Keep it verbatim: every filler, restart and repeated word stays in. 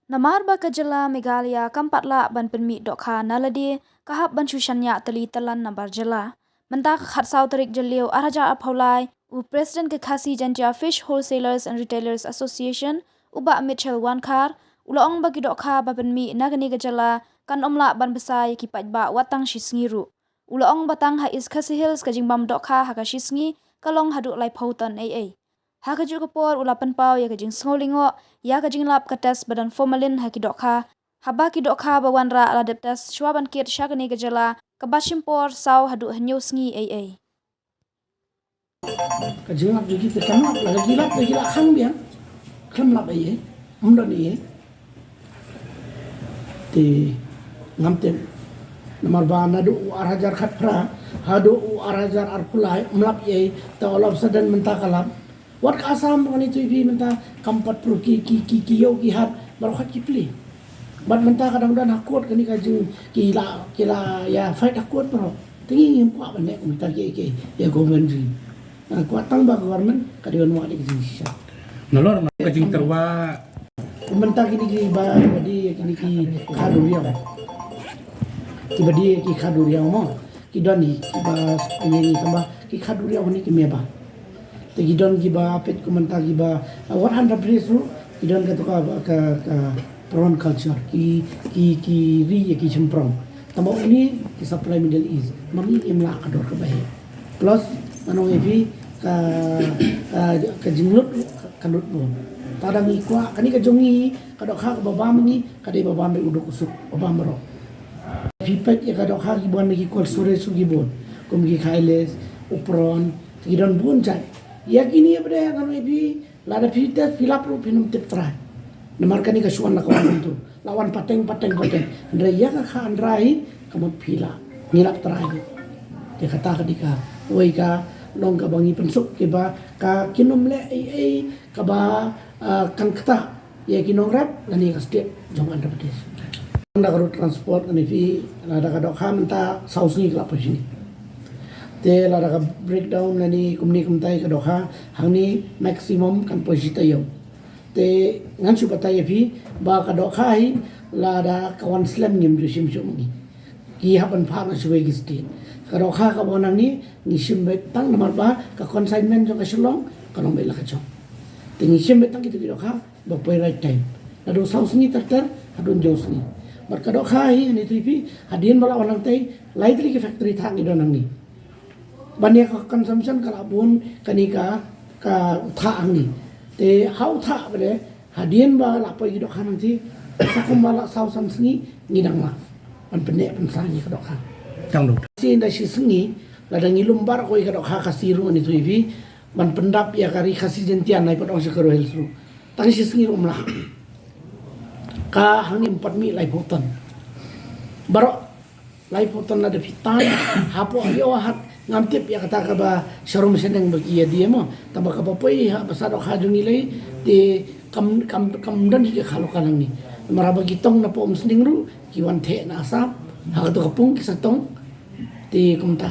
Namar ba ka jylla Meghalaya kam pat lah ban pynmih dohkha na lade, ka hap ban shu shaniah tylli tyllan nabar jylla. Mynta ka khatsaw tarik Jylliew ar hajar arphew lai, u President ka Khasi Jaintia Fish Wholesalers and Retailers Association, u Bah Mitchell Wankhar, u la ong ba ki dohkha ba pynmih na kane ka jylla kan ym lah ban bsa ïa ki paidbah wat tang shi sngi ruh. U la ong ba tang ha East Khasi Hills ka jingbam dohkha ha ka shi sngi ka long haduh laiphew ton ei ei. Ha kajuh ka por u la pynpaw ïa ka jingsngew lyngngoh ïa ka jinglap ka test ba don formalin ha ki dohkha, haba ki dohkha ba wanrah la dep test shuwa ban kit sha kane ka jylla, kaba shim por saw haduh hynñiew sngi ei ei. Ka jinglap jong ki te kam lap, la ki lap, la ki lap khang biang. Khlem lap ei ei, ym don ei ei. Te ngam tip. Namar ba naduh u ar hajar khatphra haduh u ar hajar arphew lai ym lap ei ei, te all of a sudden mynta ka lap. Wat ka Assam, kane tu phi mynta kam pat pruh ki, ki, ki, ki ïew ki hat baroh khat ki plie. Bad mynta ka dang don ha court kane ka jing, ki la, ki la ïa fight ha court baroh. Te ngi ngim kwah ban leh mynta ki, ki ïa government jing. Nga kwah tang ba ka government ka dei ban wad ïa ka jingshisha. Nalor na ka jingtyrwa. Mynta kine kiba, ba die kine ki kha duriaw. Kiba die ki kha duriaw mo. Ki don hi, kiba, kine ni tang ba ki kha duriaw ni ki meba. Te ki don kiba peit kum mynta kiba, uh, one hundred place ruh, ki don kato ka, ka, ka prawn culture, ki, ki, ki ri ïa ki shymprong. Tang ba une ki supply Middle East, ma ngi ngim lah ka dor kaba heh. Plus, ngan ong ïa phi ka, ka, ka jinglut, ka lut bun. Te da ngi kwah, kane ka jong ngi, ka dohkha kaba bam ngi, ka dei ba bam ïa u duk u suk, ba bam baroh. Phi peit ïa ka dohkha kiba wan na ki cold storage ruh ki bun. Kum ki kha ilesh, u prawn, ki don bun jait. Ïa kine ba dei ngan ong ïa phi, lada phi test phi lap ruh phin ym tip trai. Namar kane ka shuwa la ka wan tu. La wan pateng, pateng, pateng. Hynrei ïa ka kha hynrei ka mut phi lah. Ngi lap trai. Te kata ka dei kawei ka long kaba ngi pynsuk kiba ka kin ym leh ei ei kaba, ah, kan ktah ïa ki nongrep lane ka state jong Andhra Pradesh. Lada ka road transport kane phi, lada ka dohkha mynta saw sngi ka la poi shini. Te lada ka breakdown lane kumne kumtai ka dohkha hangne maximum kan poi shi taïew. Te ngan shu batai ïa phi ba ka dohkha hi lada ka wan slem ngim ju shim shuh ma ngi. Ki hap ban phah na shuwei ki state. Ka dohkha ka wan hangne ngi shim beit tang namar ba ka consignment jong ka Shillong ka long beit la ka jong. Te ngi shim beit tang kitu ki dohkha ba poi right time. Naduh saw sngi ter ter haduh hynñiew sngi. Bad ka dohkha hi ngi tip hi hadien ba la wan nangtai lai tylli ki factory thah ngi don hangne. Ban ïa ka consumption ka la bun kane ka, ka u thah hangne. Te ha u thah ba dei hadien ba la poi ki dohkha nangtai sa kumba la saw san sngi ngi dang lah ban pynneh pynsan ïa ka dohkha. Tang dok. Shi nda shi sngi lada ngi lum baroh kawei ka dohkha ka shi ruh ngi tip hi ban pyndap ïa ka ri Khasi Jaintia nai pat ong sha ka Garo Hills ruh. Tang shi sngi ruh ym lah. Ka hangne ym pat mih laiphew ton. Baroh laiphew ton lada phi tan hapoh ïew hat ngam tip ïa kata kaba sharum shaneng ba ki ïa die mo. Tang ba kaba poi ha basa dohkha jong ngi lei te kam, kam, kam don hi ka kha local hangne. Namar haba ki tong na Paumsning ruh ki wan theh na Assam. Ha kato ka pung ki sa tong. Te kumta.